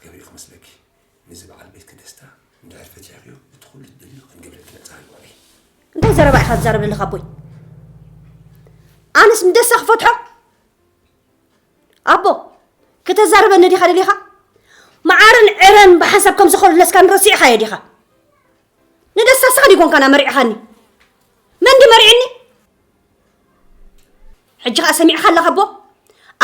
ገበይ ክመስለኪ፣ ነዚ በዓል ቤትኪ ደስታ እንድሕር ፈቲሕክዮ፣ እቲ ኩሉ ትደልዮ ክንገብረልኪ ነጻ ንበሪ። እንታይ ዘረባ ኢኻ ትዛረብ ዘለኻ ኣቦይ? ኣነስ ንደስታ ክፈትሖ? ኣቦ፣ ከተዛርበኒ ዲኻ ደሊኻ? መዓርን ዕረን ብሓንሳብ ከም ዝኾለለስካ ንረሲዕኻዮ ዲኻ? ንደስታ ስኻ ዲጎንካና መሪዕኻኒ? መን ዲ መሪዕኒ? ሕጂ ኸኣ ሰሚዕኻ ኣለኻ ኣቦ?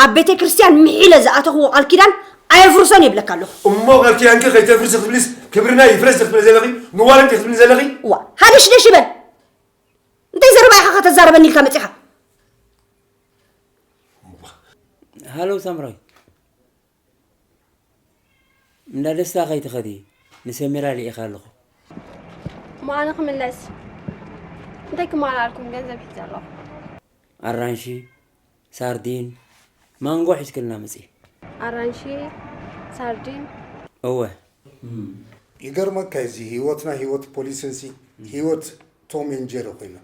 ኣብ ቤተ ክርስቲያን ምሒለ ዝኣተኽዎ ቃል ኪዳን ኣየፍርሶን ይብለካ ኣለኹ። እሞ ቃል ኪዳንኪ ከይተፍርሲ ክትብልስ ክብርና ይፍረስ ክትብሊ ዘለኺ? ንዋረድ ክትብሊ ዘለኺ? እዋ፣ ሃደሽደሽ ይበል። እንታይ ዘረባ ኢኻ ከተዛርበኒ ኢልካ መጺኻ? ሃሎ ሳምራዊት። እንዳ ደስታ ከይትኸዲ፣ ንሰሚራ ልኢኻ ኣለኹ። እሞ ኣነ ክምለስ? እንታይ ክመልኣልኩም ገንዘብ ሒዘ ኣለኹ። ኣራንሺ፣ ሳርዲን፣ ማንጎ ሒዝክልና ምጺ። ኣራንሺ፣ ሳርዲን። እወ። ይገርመካ እዚ ህይወትና ህይወት ፖሊስንሲ ህይወት ቶም ኤንድ ጀሪ ኮይና።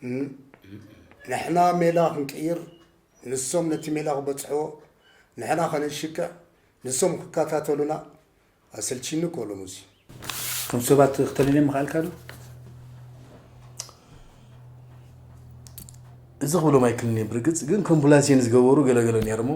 እም፣ ንሕና ሜላ ክንቅይር፣ ንሶም ነቲ ሜላ ክበጽሕዎ፣ ንሕና ከነሽክዕ፣ ንሶም ክከታተሉና፣ ኣሰልቺኒ እኮ ሎምዚ። እቶም ሰባት ክተልልዮም ምኽኣልካ ዶ? እዚ ክብሎም ኣይክእልን እየ ብርግጽ፣ ግን ከም ቡላስየን ዝገበሩ ገለገለ ነይሮም።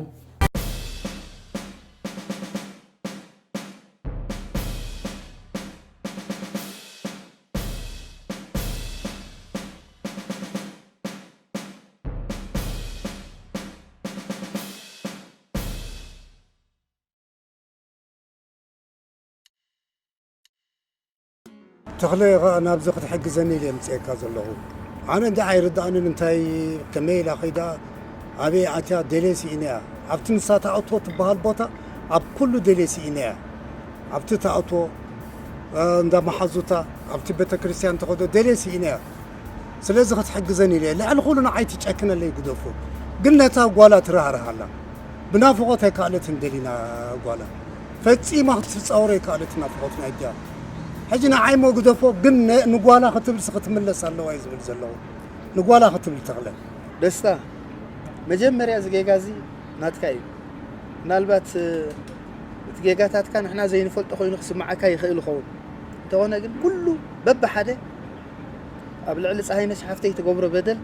ተኽለ ኸኣ ናብዚ ክትሕግዘኒ ኢለ ምጽኤካ ዘለኹ። ኣነ እንዳ ኣይርድኣንን እንታይ ከመይ ኢላ ኸይዳ ኣበይ ኣትያ ደሌ ስኢነያ። ኣብቲ ንሳ ትኣትዎ ትበሃል ቦታ ኣብ ኩሉ ደሌ ስኢነያ። ኣብቲ ትኣትዎ፣ እ፣ እንዳ መሓዙታ፣ ኣብቲ ቤተክርስትያን ትኸዶ ደሌ ስኢነያ። ስለዚ ክትሕግዘኒ ኢለ። ልዕሊ ኩሉ ንዓይ ትጨክነለይ ግደፎ። ግን ነታ ጓላ ትራህርሃላ። ብናፍቖት ኣይከኣለትን ደሊና ጓላ። ፈጺማ ክትጻወሮ ኣይከኣለትን ናፍቖት ናይ ኣዲኣ። ሕጂ ንዓይ እሞ ግደፎ፣ ግን ነ-፣ ንጓላ ክትብልሲ ክትምለስ ኣለዋ እየ ዝብል ዘለኹ። ንጓላ ክትብል ተኽለ። ደስታ፣ መጀመርያ እዚ ጌጋ እዚ ናትካ እዩ። ምናልባት፣ እ፣ እቲ ጌጋታትካ ንሕና ዘይንፈልጦ ኮይኑ ክስምዓካ ይኽእል ይኸውን። እንተኾነ ግን ኩሉ በብሓደ ኣብ ልዕሊ ፀሃይነሽ ሓፍተይ ትገብሮ በደል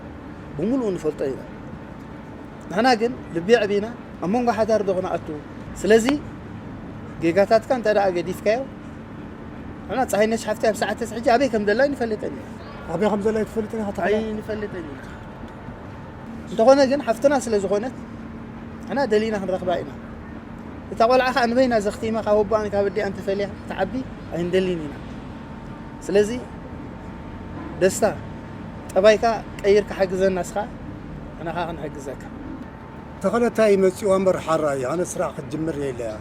ብምሉኡ ንፈልጦ ኢና። ንሕና ግን ልቢ የዕቢና ኣብ መንጎ ሓዳር ዶ ክንኣቱ? ስለዚ ጌጋታትካ እንተ ደኣ ገዲፍካዮ፣ ንሕና ፀሃይነሽ ሓፍተይ ኣብ ሰዓት ሕጂ ኣበይ ከም ዘላ ኣይንፈልጥን ኢና። ኣበይ ከም ዘላ ኣይትፈልጥን ኢኻ፣ ተኽለ? ኣይንፈልጥን ኢና። እንተኾነ ግን ሓፍትና ስለ ዝኾነት ንሕና ደሊና ክንረኽባ ኢና። እታ ቆልዓ ኸኣ ንበይና ዘኽቲማ ካብ ኣቦኣን ካብ ኣዲኣን ተፈልያ ክትዓቢ ኣይንደልን ኢና። ስለዚ ደስታ፣ ጠባይካ ቀይርካ ሓግዘና እስኻ፣ ንሕና ኸኣ ክንሕግዘካ። ተኸለ እንታይ እዩ መጺኡ እምበር ሓራይ፣ ኣነ ስራሕ ክትጅምር እየ ኢለያ።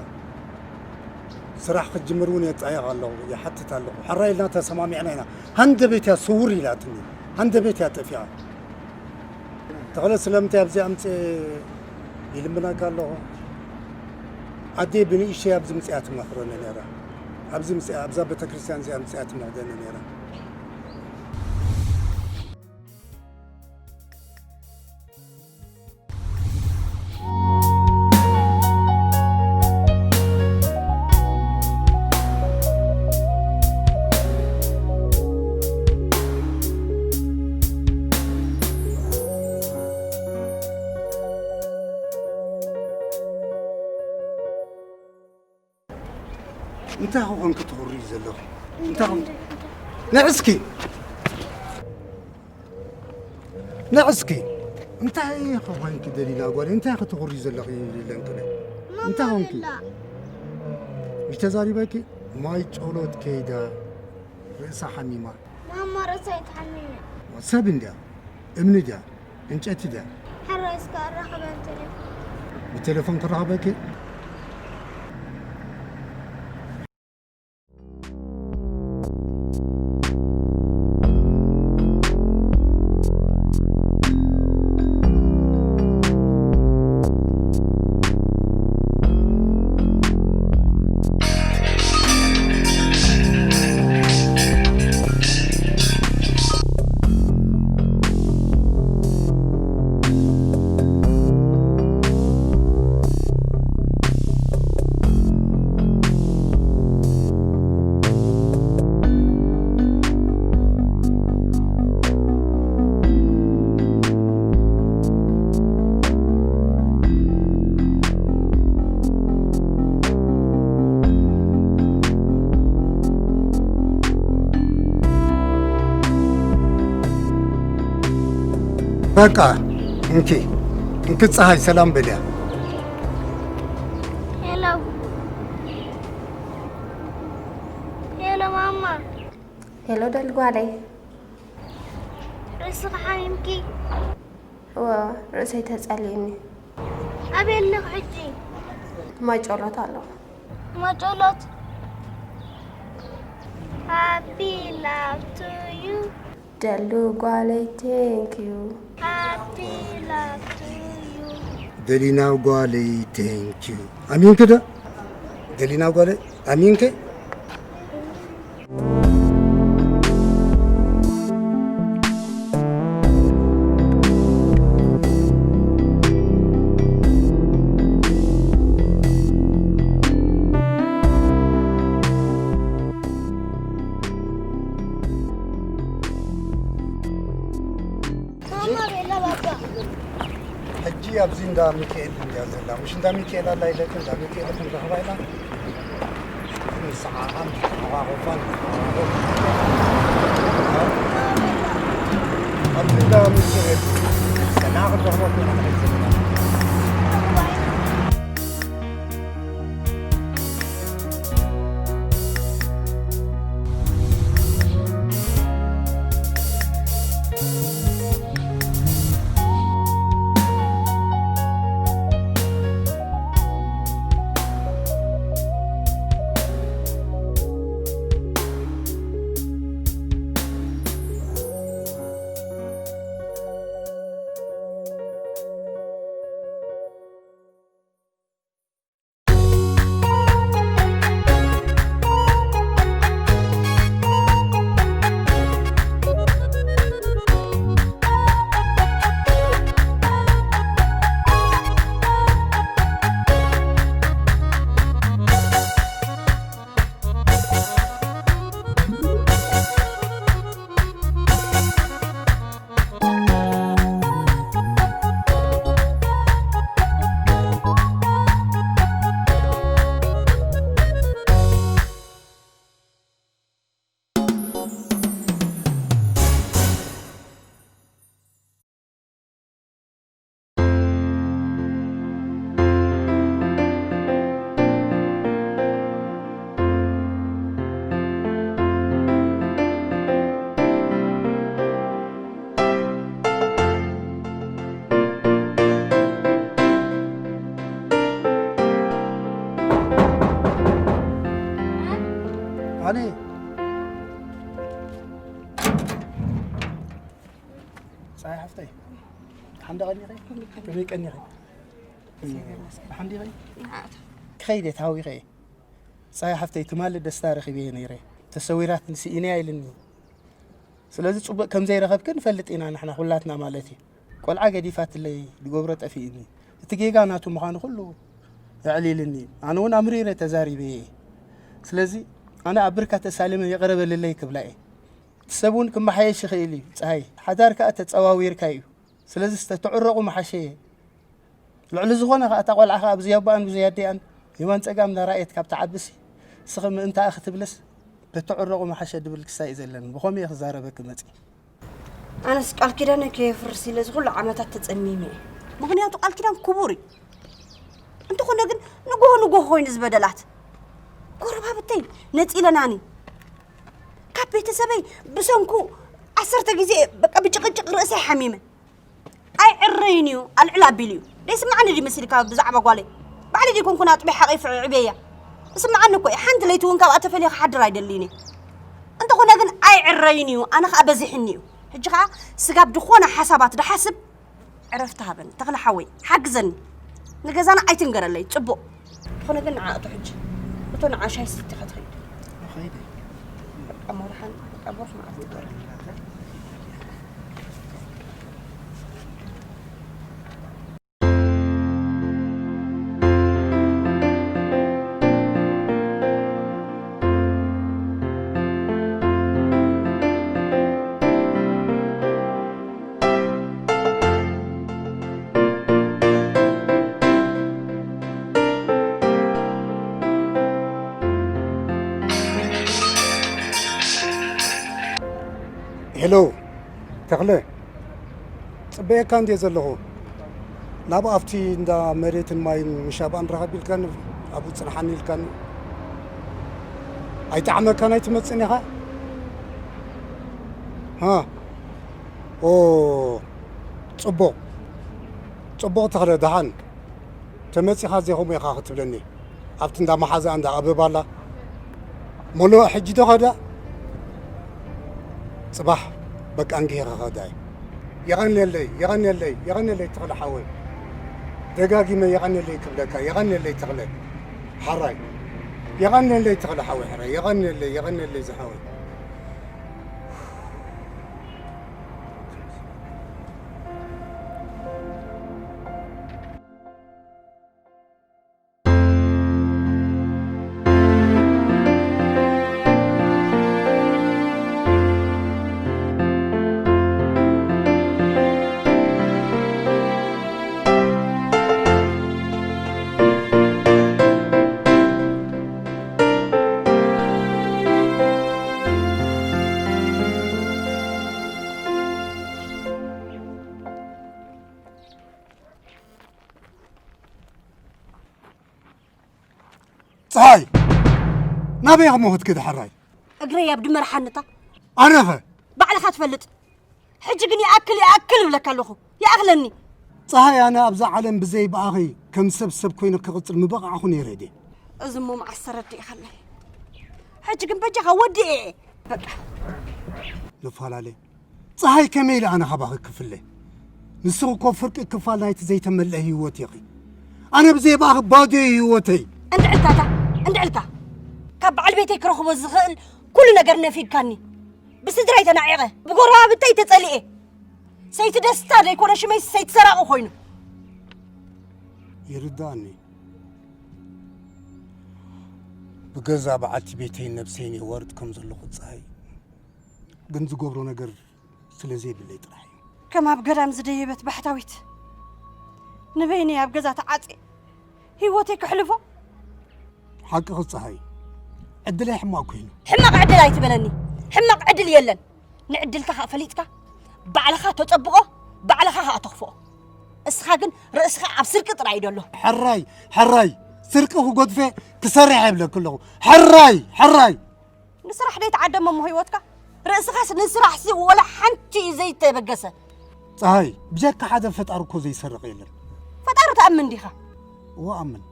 ስራሕ ክትጅምር እውን የጣይቕ ኣለኹ፣ ይሓትት ኣለኹ። ሓራይ ኢልና ተሰማሚዕና ኢና። ሃንደበት እያ ስውር ኢላትኒ። ሃንደበት እያ ጠፊኣ። ተኽለ ስለምንታይ ኣብዚ ኣምጽእ ይልምነካ ኣለኹ። ኣደይ ብንእሽተይ ኣብዚ ምጽኣ ትመኽረኒ ነይራ። ኣብዚ ምጽኣ፣ ኣብዛ ቤተክርስትያን እዚኣ ምጽኣ ትመኽረኒ ነይራ። እንታይ ኾንክ ትኹሪ ዘለኹ? እንታይ ኾንክ? ንዕስኪ! ንዕስኪ! እንታይ ኾንክ ደሊና ጓል? እንታይ ክትኹሪ ዘለኺ ኢለን ክብል? እንታይ ኾንክ? ማማ ኣላ። ምሽ ተዛሪበኪ? ማይ ጨሎት ከይዳ ርእሳ ሓሚማ። ማማ ርእሳ ኣይትሓምም እያ። ሰብ እንድያ፣ እምኒ ድያ፣ ዕንጨቲ ድያ? ሕራይ እስከ ኣራኽበን ቴሌፎን። ብቴሌፎን ክራኸበኪ? በቃ እንኪ፣ እንኪ ፀሐይ ሰላም በልያ። ሄሎ፣ ሄሎ ማማ። ሄሎ ደል ጓለይ። ርእስኺ ሓሚምኪ? እወ፣ ርእሰይ ተጸልዩኒ። ኣበይ ኣለኺ ሕጂ? ማይ ጨሎት ኣለኹ። ማይ ጨሎት? Happy love to you. ደሉ ጓለይ፣ thank you። Happy love to you. ደሊና ጓለይ፣ thank you። ኣሚንኪ ዶ? ደሊና ጓለይ፣ ኣሚንኪ? ማማ ቤላ ባባ። ሕጂ ኣብዚ እንዳ ሚካኤል እንድያ ዘላ። ምሽ እንዳ ሚካኤል ኣላ ኢለኪ፣ እንዳ ሚካኤል ክንረኽባ ኢና። ንስሓቓን ተሓቋቑፋን ንሓቋቑፍ። ኣብዚ እንዳ ሚካኤል ሰላም ክንረኽበኩም ኢና ንኸይድ ዘለና። ኣነ ጸሓይ ሓፍተይ፣ ሓምዳ ቀኒኺ? ከመይ ቀኒኺ? ብሓምዲ ኸይ? ክኸይድ እየ፣ ተሃዊኸ እየ። ጸሓይ ሓፍተይ፣ ትማሊ ደስታ ረኺበ እየ ነይረ። ተሰዊራትኒ፣ ስኢነያ ኢልኒ። ስለዚ ጽቡቕ ከም ዘይረኸብክን ንፈልጥ ኢና ንሕና ኩላትና ማለት እዩ። ቆልዓ ገዲፋትለይ፣ ዝገብሮ ጠፊእኒ። እቲ ጌጋ ናቱ ምዃኑ ኩሉ ኣዕሊልኒ። ኣነ እውን ኣምሪረ ተዛሪበ እየ። ስለዚ ኣነ ኣብ ብርካ ተሳሊመ ይቕረ በልለይ ክብላ እየ። እቲ ሰብ እውን ክመሓየሽ ይኽእል እዩ፣ ጸሃይ። ሓዳር ከኣ ተጸዋዊርካ እዩ። ስለዚ ዝተትዕረቑ መሓሸ እየ። ልዕሊ ዝኾነ ከኣ እታ ቆልዓ ከኣ ብዘይ ኣቦኣን ብዘይ ኣዴኣን የማን ጸጋም እናረኣየት ካብ ትዓብሲ፣ ስኺ ምእንታኣ ክትብልስ፣ ተትዕረቑ መሓሸ ድብል ክሳይ እዩ ዘለኒ። ብኸምኡ እየ ክዛረበኪ መጺእ። ኣነስ ቃል ኪዳነይ ከየፍርስ ኢለ እዚ ኩሉ ዓመታት ተጸሚመ እየ። ምኽንያቱ ቃል ኪዳን ክቡር እዩ። እንተኾነ ግን ንግሆ ንግሆ ኮይኑ ዝበደላት። ጎረባብተይ ነጺለናኒ። ካብ ቤተሰበይ ብሰንኩ ዓሰርተ ግዜ በቃ ብጭቕጭቕ ርእሰይ ሓሚመ። ኣይዕረይን እዩ፣ ኣልዕል ኣቢሉ እዩ። ደይስምዓኒ ድዩ መሲልካ ብዛዕባ ጓለይ? ባዕለይ ደይኮንኩን ኣጥቢየ ሓቒፈ ኣዕብየያ። እስምዓኒ እኮ እዩ። ሓንቲ ለይቲ እውን ካብኣ ተፈልየ ክሓድር ኣይደልይን እየ። እንተኾነ ግን ኣይዕረይን እዩ፣ ኣነ ኸኣ በዚሕኒ እዩ። ሕጂ ኸኣ ስጋብ ዝኾነ ሓሳባት ድሓስብ ዕረፍቲ ሃበኒ። ተኽለ ሓወይ፣ ሓግዘኒ። ንገዛና ኣይትንገረለይ፣ ጽቡቕ። ዝኾነ ግን ንዓ እቶ ሕጂ። እቶ ንዓ ሻሂ ሰቲኻ ትኸይድ። እኸይድ። በቃ እሞ ደሓን፣ በቃ ብሩኽ መዓልቲ። ሄሎ ተኽለ፣ ጽበየካ እንዴ ዘለኹ ናብ ኣብቲ እንዳ መሬትን ማይን ምሻባን ረኸብ ኢልካኒ ኣብኡ ጽንሓኒ ኢልካኒ ኣይጠዓመካን ኣይትመጽእን ኢኻ ሃ ኦ ጽቡቕ ጽቡቕ ተኽለ ደሓን ተመጺኻ ዜኹም ኢኻ ክትብለኒ ኣብቲ እንዳ መሓዛ እንዳ ኣበባ ኣላ መሎ ሕጂ ዶ ኸዳ ጽባሕ በቃ እንግሄ ኸኸዳ እዩ የቐንየለይ የቐንየለይ የቐንየለይ ተኽለ ሓወይ ደጋጊመ የቐንየለይ ክብለካ የቐንየለይ ተኽለ ሓራይ የቐንየለይ ተኽለ ሓወይ ሕራይ የቐንየለይ የቐንየለይ ዝሓወይ ፀሃይ ናበይ ከሞ ክትከድ ሓራይ እግረይ ኣብ ድመርሓንታ ኣነኸ ባዕልኻ ትፈልጥ ሕጂ ግን ይኣክል ይኣክል እብለካ ኣለኹ ይኣኽለኒ ፀሃይ ኣነ ኣብዛ ዓለም ብዘይ ብኣኺ ከም ሰብ ሰብ ኮይነ ክቕፅል ምበቓዕኹ ነይረ ድየ እዚ እሞ መዓስ ተረዲእኻለይ ሕጂ ግን በጃኻ ወዲኤ በቃ ንፈላለ ፀሃይ ከመይ ኢለ ኣነ ካባኺ ክፍለ ንስኺ እኮ ፍርቂ ክፋል ናይቲ ዘይተመልአ ህይወት ኢኺ ኣነ ብዘይ ብኣኺ ባዶ ህይወተይ እንድዕልታታ እንድዕልታ ካብ በዓል ቤተይ ክረኽቦ ዝኽእል ኩሉ ነገር ነፊግካኒ ብስድራይ ተናዒቐ ብጎረባብተይ ተጸሊኤ ሰይቲ ደስታ ዘይኮነ ሽመይ ሰይቲ ሰራቒ ኮይኑ ይርዳእኒ ብገዛ በዓልቲ ቤተይን ነብሰይን የዋርድ ከም ዘለኹ ፀሃይ ግን ዝገብሮ ነገር ስለ ዘይብለይ ጥራሕ እዩ ከም ኣብ ገዳም ዝደየበት ባሕታዊት ንበይነይ ኣብ ገዛ ተዓፅየ ህይወተይ ከሕልፎ ሓቅኺ ፀሃይ ዕድለይ ሕማቕ ኮይኑ ሕማቕ ዕድል ኣይትበለኒ ሕማቕ ዕድል የለን ንዕድልካ ከዓ ፈሊጥካ ባዕልኻ ተፀብቆ ባዕልኻ ከዓ ተኽፍኦ እስኻ ግን ርእስኻ ኣብ ስርቂ ጥራይ እዩ ደሎ ሕራይ ሕራይ ስርቂ ክጎድፈ ክሰርሕ የብለክ ኣለኹ ሕራይ ሕራይ ንስራሕ ደይተዓደመ እሞ ህይወትካ ርእስኻስ ንስራሕሲ ወላ ሓንቲ እዩ ዘይተበገሰ ፀሃይ ብጀካ ሓደ ፈጣሪ እኮ ዘይሰርቕ የለን ፈጣሪ ትኣምን ዲኻ እዎ ኣምን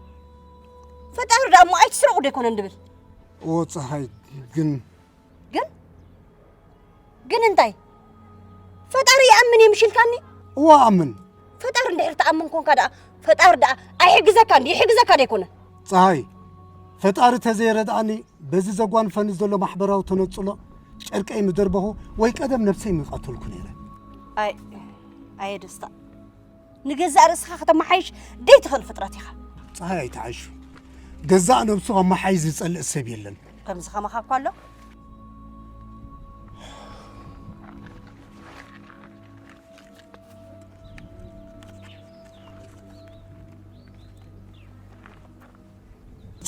ፈጣሪ ደኣ እሞ ኣይትስረቑ ዶ ኣይኮነን ድብል እዎ ፀሃይ ግን ግን ግን እንታይ ፈጣሪ ይኣምን እየ ምሽልካኒ እዎ ኣምን ፈጣሪ እንድሕር ትኣምን ኮንካ ደኣ ፈጣሪ ደኣ ኣይሕግዘካ እንዲ ይሕግዘካ ዶ ኣይኮነ ፀሃይ ፈጣሪ ተዘይረድኣኒ በዚ ዘጓንፈኒ ዘሎ ማሕበራዊ ተነጽሎ ጨርቀይ ምደርበኹ ወይ ቀደም ነብሰይ ምቐተልኩ ነይረ። ኣይ ኣየ ደስታ ንገዛእ ርእስኻ ከተመሓይሽ ደይትኽእል ፍጥረት ኢኻ። ፀሃይ ኣይትዓይሹ። ገዛእ ነብሱ ከመሓይሽ ዝጸልእ ሰብ የለን። ከምዚ ከማኻ እኳ ኣሎ።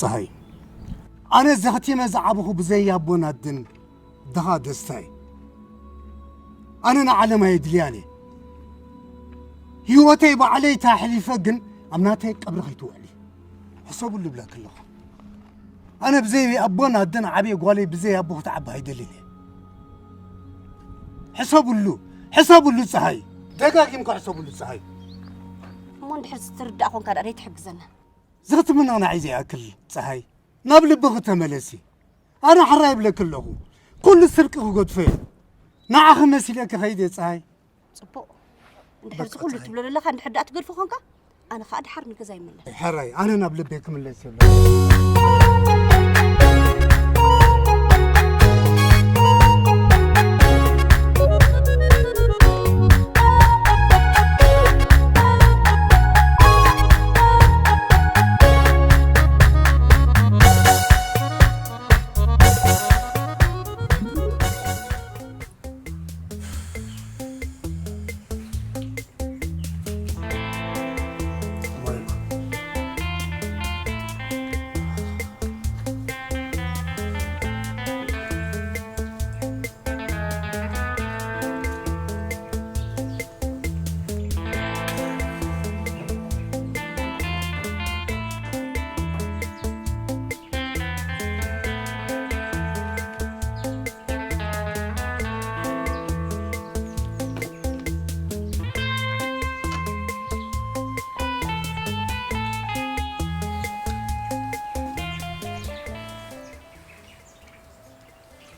ፀሃይ ኣነ ዘኽቲመ ዝዓበኹ ብዘይ ኣቦን ኣደን ድኻ ደስታይ ኣነ ንዓለም ኣየድልያን እየ ህይወተይ ባዕለይ ተሕሊፈ ግን ኣብ ናተይ ቀብሪ ከይትውዕሊ ሕሰብሉ ይብለኪ ኣለኹ ኣነ ብዘይ ኣቦን ኣደን ዓብየ ጓለይ ብዘይ ኣቦ ክትዓቢ ኣይደልን እየ ሕሰብሉ ሕሰብሉ ፀሃይ ደጋጊምካ ሕሰብሉ ፀሃይ እሞ እንድሕር ዝትርዳእ ኮንካ ደኣ ደይትሕግዘና ዝኽትምና ንዓይ ዘይኣክል ፀሃይ ናብ ልብኺ ተመለሲ ኣነ ሓራ ይብለኪ ኣለኹ ኩሉ ስርቂ ክገድፎ እየ ንዓኺ መሲለ ክኸይድ እየ ፀሃይ ፅቡቕ እንድሕር እዚ ኩሉ ትብሎ ዘለኻ እንድሕር ደኣ ትገድፎ ኮንካ ኣነ ኸዓ ድሓር ንገዛ ይመለስ ሕራይ ኣነ ናብ ልበይ ክምለስ እየ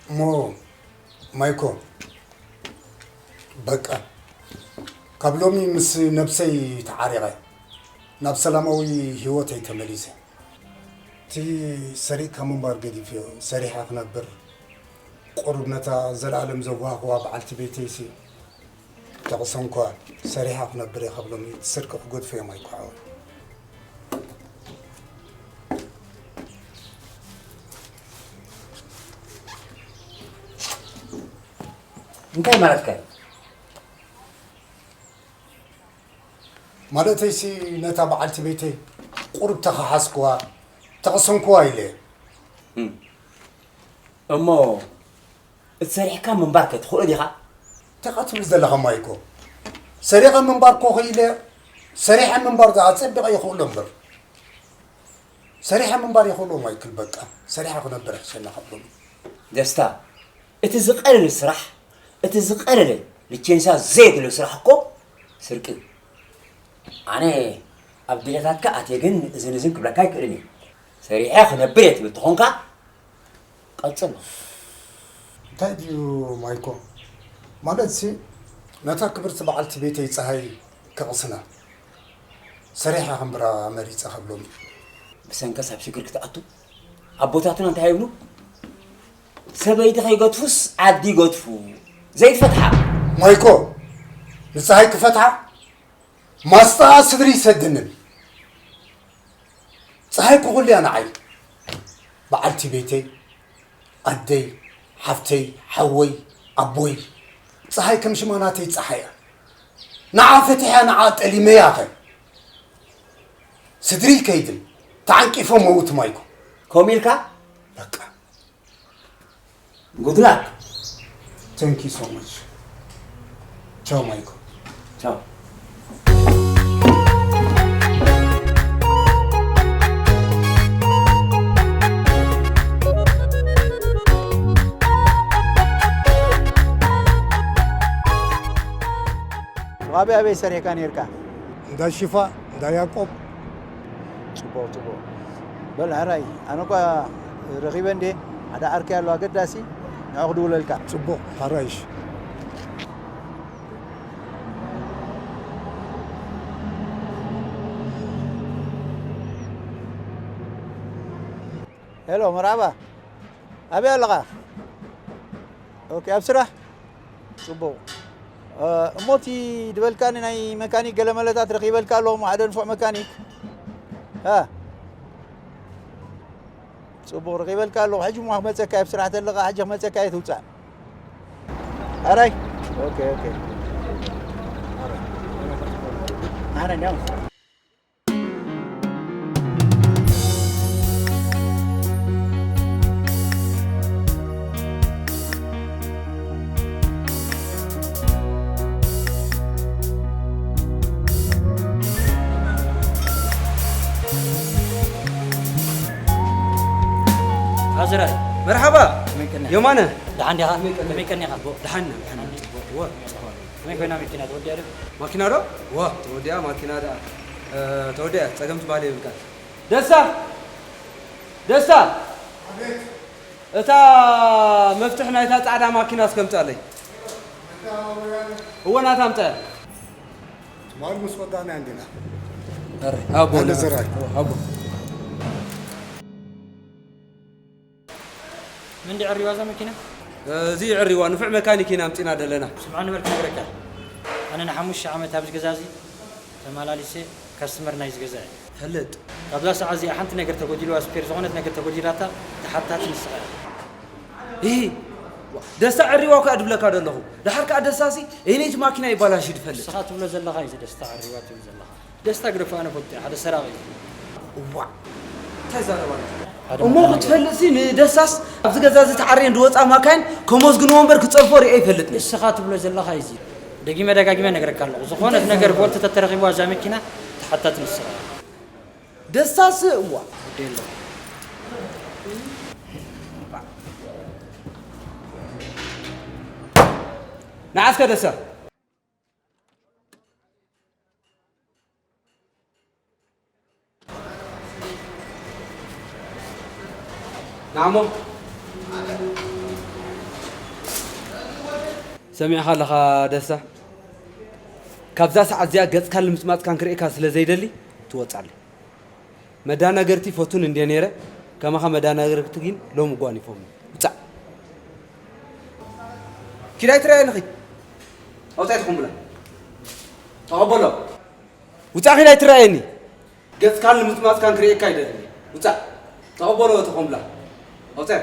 እሞ ማይኮ፣ በቃ ካብ ሎሚ ምስ ነብሰይ ተዓሪቐ ናብ ሰላማዊ ህይወተይ ተመሊሰ። እቲ ሰሪቕካ ምንባር ገዲፈዮ፣ ሰሪሐ ክነብር፣ ቁሩብ ነታ ዘለኣለም ዘዋህኽዋ በዓልቲ ቤተይሲ ተቕሰንኳ፣ ሰሪሐ ክነብር እየ ካብ ሎሚ፣ እቲ ስርቂ ክገድፎ እየ ማይኮ ሓወይ። እንታይ ማለትካ እዩ? ማለተይሲ ነታ በዓልቲ ቤተይ ቁሩብ ተኸሓስክዋ፣ ተቕሰንክዋ ኢለ እየ። እም። እሞ እቲ ሰሪሕካ ምንባር ከ ትኽእሎ ዲኻ? እንታይ ኢኻ ትብል ዘለኻ ማይኮ? ሰሪቐ ምንባር እኮ ክኢለ፣ ሰሪሐ ምንባር ደኣ ኣጸቢቐ ይኽእሎ እምበር። ሰሪሐ ምንባር ይኽእሎ ማይክል፣ በቃ ሰሪሐ ክነብር ይሕሸና ካብ ሎሚ። ደስታ፣ እቲ ዝቐለለ ስራሕ፣ እቲ ዝቐለለ ልቼንሳ ዘየድልዮ ስራሕ እኮ ስርቂ እዩ። ኣነ ኣብ ድሌታትካ ኣትየ ግን እዝን እዝን ክብለካ ኣይክእልን እየ። ሰሪሐ ክነብር እየ ትብል ተኾንካ፣ ቀጽሎ። እንታይ ድዩ ማይኮ? ማለትሲ ነታ ክብርቲ በዓልቲ ቤተይ ጸሃይ ክቕስና፣ ሰሪሐ ክምብራ መሪጸ ካብ ሎሚ። ብሰንከስ ኣብ ሽግር ክትኣቱ? ኣቦታትና እንታይ ይብሉ? ሰበይቲ ከይገድፉስ ዓዲ ይገድፉ። ዘይትፈትሓ። ማይኮ፣ ንጸሃይ ክፈትሓ ማስጣ ስድሪ ይሰድንን። ጸሃይ እኮ ኩሉ እያ ንዓይ። በዓልቲ ቤተይ፣ ኣደይ፣ ሓፍተይ፣ ሓወይ፣ ኣቦይ። ጸሃይ ከም ሽማ ናተይ ጸሓይ እያ። ንዓ ፈቲሐ፣ ንዓ ጠሊመያ ኸ? ስድሪ ከይድን ተዓንቂፎም መውት ማይኮ። ከምኡ ኢልካ? በቃ። Good luck. Thank you so much. ቻው ማይኮ። ቻው። ዋቢ ኣበይ ሰሪሕካ ነይርካ? እንዳ ሽፋ፣ እንዳ ያዕቆብ። ጽቡቕ፣ ጽቡቕ። በል፣ ሕራይ፣ ኣነ እኳ ረኺበ እንዴ፣ ሓደ ዓርከይ ኣሎ ኣገዳሲ፣ ንዑ ክድውለልካ። ጽቡቕ፣ ሕራይ፣ እሺ። ሄሎ፣ መርሓባ። ኣበይ ኣለኻ? ኦኬ፣ ኣብ ስራሕ? ጽቡቕ። እ፣ እሞ እቲ ድበልካኒ ናይ መካኒክ ገለ መለታት ረኺበልካ ኣለኹ፣ ሓደ ንፉዕ መካኒክ። እ፣ ጽቡቕ፣ ረኺበልካ ኣለኹ። ሕጂ እሞ ክመጸካ እየ፣ ኣብ ስራሕ ተለኻ ሕጂ ክመጸካ እየ፣ ትውጻእ። ኣራይ? ኦኬ፣ ኦኬ። ኣራይ። ኣራይ፣ ዳውን። ኣዝራይ። መርሓባ። ከመይ ቀኒኻ? የማነ። ደሓን ዲኻ? ከመይ ቀኒኻ? ከመይ ቀኒኻ? ደሓን ኢና፣ ደሓን ኢና። ጽቡቕ። እወ፣ ጽቡቕ። ከመይ ኮይና መኪና፣ ተወዲኣ ዶ? ማኪና ዶ? እወ፣ ተወዲኣ፣ ማኪና ደኣ። እ፣ ተወዲኣ፣ ጸገም ትበሃል የብልካን። ደስታ! ደስታ! ኣቤት። እታ መፍትሕ ናይታ ጻዕዳ ማኪና እስከ ምጻለይ። እታ ወያነ። እወ፣ ናታ ምጻ። ትማሊ ምስ ወዳእና እንዲና። ኣረ፣ ኣቦ፣ ኣነ ዘራይ። ኣቦ። መን ድዩ ዕሪዋ እዛ መኪና? እዚ ዕሪዋ ንፉዕ መካኒክ ኢና ኣምጺና ደለና። ስምዓ ንበል ክነግረካ። ኣነ ንሓሙሽተ ዓመት ኣብዚ ገዛ እዚ ተመላሊሰ ካስተመር ናይዚ ገዛ እየ። ፈልጥ። ካብዛ ሰዓት እዚኣ ሓንቲ ነገር ተጎዲልዋ፣ ስፔር ዝኾነት ነገር ተጎዲላታ፣ ተሓታቲ ንስኻ ኢኻ። ኢሂ፣ ደስታ ዕሪዋ እኮ እያ ድብለካ ደለኹ። ደሓር ከኣ ደስታሲ፣ እኔት ማኪና ይባላሽ ድፈልጥ። ንስኻ ትብሎ ዘለኻ እዩ፣ እዚ ደስታ ዕሪዋ ትብል ዘለኻ። ደስታ ግደፎ፣ ኣነ ፈልጦ እየ፣ ሓደ ሰራቒ እዩ። እዋእ፣ እንታይ ዛረባ ኣሎ? ሓደ እሞ መካኒክ ክትፈልጥሲ፣ ንደስታስ ኣብዚ ገዛ እዚ ተዓርየን ዝወጻ ማካይን ከመዝግንዎ እምበር ክጸርፎ ሪኤ ይፈልጥን። ንስኻ ትብሎ ዘለኻ እዩ እዚ። ደጊመ ደጋጊመ እነግረካ ኣለኹ። ዝኾነት ነገር ቮልት ተተረኺብዋ እዛ መኪና ተሓታቲ ንስኻ። ደስታስ እዋ። ግዲ የለኹም። ንዓስከ ደስታ። ናሞ። ሰሚዕኻ ኣለኻ ደስታ? ካብዛ ሰዓት እዚኣ ገጽካን ልምጽማጽካን ክርእየካ ስለ ዘይደሊ ትወጻለይ። መዳናገርቲ ፈቱን እንድየ ነይረ፣ ከማኻ መዳናገርቲ ግን ሎሚ ጓኒፎም። ውጻእ። ኪድ ኣይትረኣየኒ ኺድ። ኣውጻእ ኢትኹም ብላ። ተቐበሎ። ውጻእ ኺድ ኣይትረኣየኒ። ገጽካን ልምጽማጽካን ክርእየካ ኣይደልን። ውጻእ። ተቐበሎ እቲ ኮምብላ። ኣውጻእ።